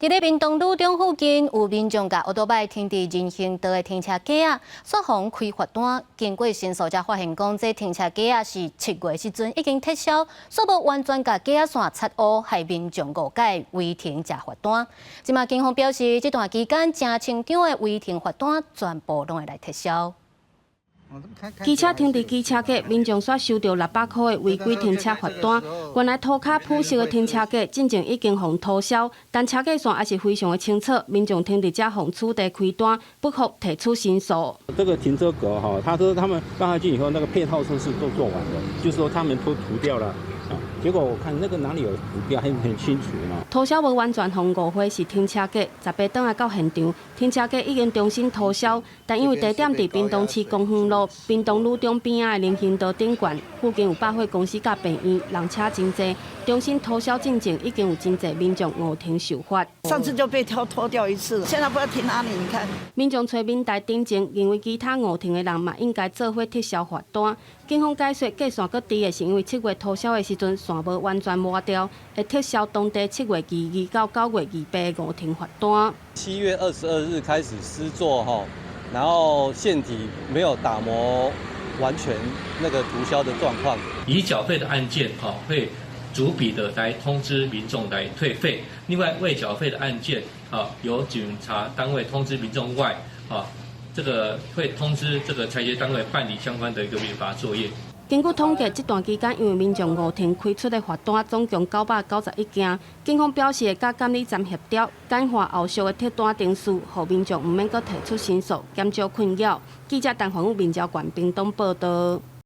佇咧屏東女中附近，有民眾共歐多擺停佇人行道的停車格仔，煞予人開罰單。經過申訴，才發現講這停車格仔是7月時陣已經撤銷，煞無完全共格仔線擦烏，害民眾誤解違停食罰單。這馬警方表示，這段期間誠清張的違停罰單全部攏會來撤銷。機車停佇機車格，民眾煞收著600箍的違規停車罰單。原來塗跤鋪設的停車格，進前已經予塗銷，但車格線還是非常的清楚。民眾停佇遮予取締開單，不服提出申訴。這個停車格哈，他說他們放下去以後，那個配套設施都做完了，就是說他們都塗掉了。結果我看那個哪裡有塗掉，還很清楚嘛。塗銷無完全予誤會是停車格，十八轉來到現場，停車格已經重新塗銷，但因為地點佇屏東市公園路、屏東女中邊仔的人行道頂懸，附近有百貨公司佮病院，人車真濟。重新塗銷進前已經有真濟民眾誤停受罰。上次就被拖掉一次，現在不知道停哪裡，你看。民眾揣民代訂正，認為其他誤停的人嘛應該做伙撤銷罰單。警方解說，價線閣佇的是因為7月塗銷的時陣線無完全抹掉，會撤銷當地7月22到9月28的誤停罰單。7月22日開始施作哈，然後線體沒有打磨完全那個塗銷的狀況。已繳費的案件哈，會逐筆的來通知民眾來退費。另外未繳費的案件，啊，由警察單位通知民眾外，啊，這個會通知這個裁決單位辦理相關的一個免罰作業。根據統計，這段期間因為民眾誤停開出的罰單總共991件。警方表示會佮監理站協調，簡化後續的貼單程序，予民眾毋免閣提出申訴，減少困擾。記者陳宏宇、民交館屏東報道。